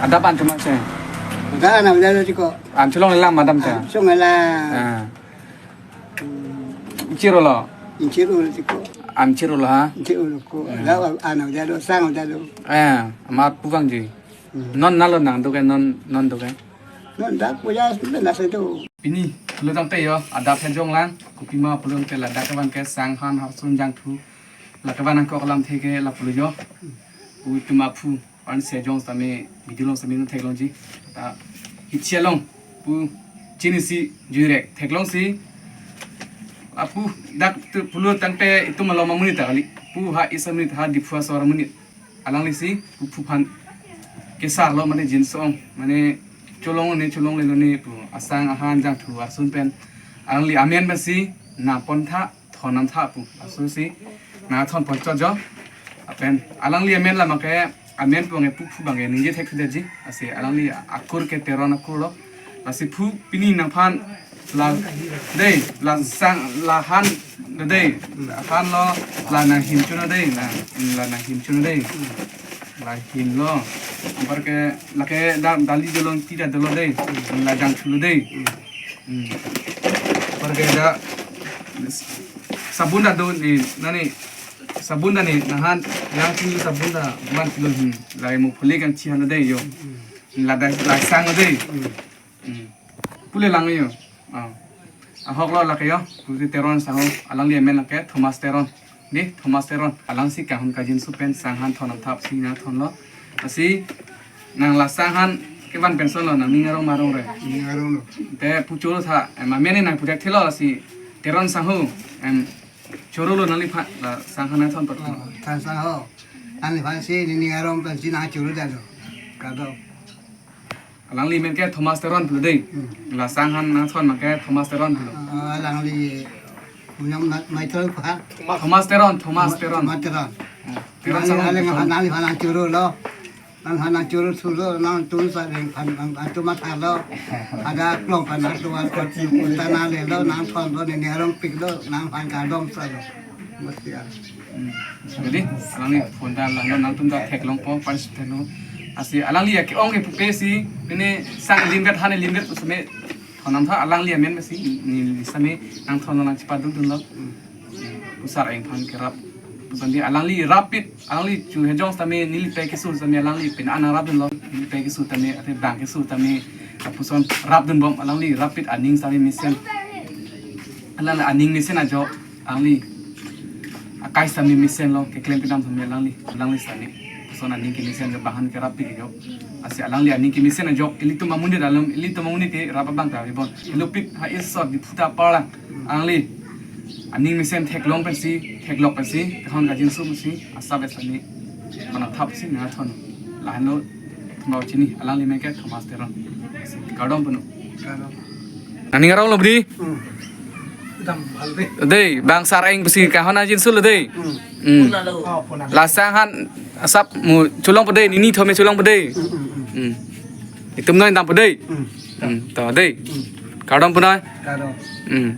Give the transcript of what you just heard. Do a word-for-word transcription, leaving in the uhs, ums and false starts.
Adap an chuma se. Adap an avedetlo tiko. An cholonglelang madam ta. Cholonglelang. Ah. Inchirolo. Inchirolo tiko. An chirolo ha. Inchirolo ko. Hmm. Adap an avedetlo, sang avedetlo. Eh, amat pu vangji. Hmm. Non nalo nangdo ke, non, non do ke. Non dak puja sebenarnya itu. Pini pulo tangte yo, adap hejong lang, kopima pulo tangte ladak kevan ke sang han harsun jangthu. La kevan angkok alamthe ke lapulo yo. Pu itum aphu, an sejong tame video long sami theklongji. Ta hichi along pu chinisi jurek theklongsi. Apu dak tu pulo tangte itum along amonit ta kali. Pu ha isi amonit, ha Diphu asor amonit. Alanglisi pu phuphan kesarlo mane jinsong mane cholong ne cholonglelo ne pu asang ahan jangthu arsun pen alangli amen pensi nangpon tha thonnang tha pu aso si nangthon ponchot jo. Lapen alangli amen la make amen pu nge pu phu bang ningje thektheji. Lasi alangli akur ke Teron akur lo. Lasi pu pini nangphan la dei, la sang, la han dei, la han lo, la nanghin chun dei, la, la nanghin chun dei. La hin lo. Anparke lake da, dali dolo, tida dolo dei. La jangthu lo dei. Hmm. Anparke da sabun da do ne, nani sabun da ne, nanghan, yang tinggi sabun da, man kilo hin. La emu phulik yang chihan dei yo. Hmm. La da, la sang dei. Hmm. Hmm. Pulelang yo. Ah. Ahok lo lake yo. Pusi Teron sangho. Alangli amen lake Thomas Teron. Dei, Thomas Teron. Alangsi kahon kajinso pen sang han thonnang thap si nangthon lo. Lasi nang la sang han kevan penson lo, nangning arong ma arong re. Ning arong lo. Te pu choro tha, em amen nangpu thekthelo lasi Teron sangho. Em choro lo nangliphan la sang han nangthon pat. Oh, Teron sangho. Nangliphan si ning arong pensi nangchoro detlo. Kado. Alangli amen ke Thomas Teron pulo dei. Hmm. La sang han nangthon ma ke Thomas Teron pulo. Ah, alangli punya ma-, mai Teron pa? Thomas Teron, Thomas Teron. Thomas Teron. Hmm. Teron nang sang han aleng nangthon. Nang han nangchoro lo. Nang han nangchoro thulo, nangtum sa leng phan nang, nangtum matha lo. Ada klong phan nangtum an kot tana lelo, nangthon lo, ne ne arong pik lo, nangphan kardom sa lo. Mesti ya. Hmm. Jadi, alangli phone ta lang lo, nangtum ta theklongpo, participate lo. Lasi alangli ya ke-ong ke pupe si, ini sang limit, han limit, pusame thonnang tha alangli amen si, neli same nangthon lo, nangchepadun dun lo. Hmm. Pusar aingphan kerap. Puson di alangli rapid, alangli chu hejong tame neli pe keso tame alangli pen an nangrap dun lo. Neli pe keso tame, ate bang keso tame, kapuson rap dun bom alangli rapid aning tame mesen. Alangli aning mesen ajo. Alangli akai sami mesen lo, keklem kedam sami alangli, alangli sami. Son aning kemesen ke bahan kerap pik jo. Lasi alangli aning kemesen ajok, ilitum amonit alam, ilitum amonit ke rap abang ta ribon. Ilupik ha isot Diphu ta parlang. Alangli aning mesen theklong pensi, theklok pensi, kahon kajinso pensi, asap esani. Mana thap si nangthon. Lahenlo thumau chini, alangli amen ke Thomas Teron. Kardom puno. Kardom. Nangning arong lo bri? Hmm. Dam bhal dei. Dei, bang sar aing pusi kahon ajinso lo dei. Hmm. Hmm. Oh, puna. La sang han asap mu cholongpo dei, nini thome cholongpo dei. Hmm, hmm, hmm. Hmm. Itum noi dampo dei. Hmm. Hmm, to dei. Hmm. Kardom punoi. Kardom. Hmm.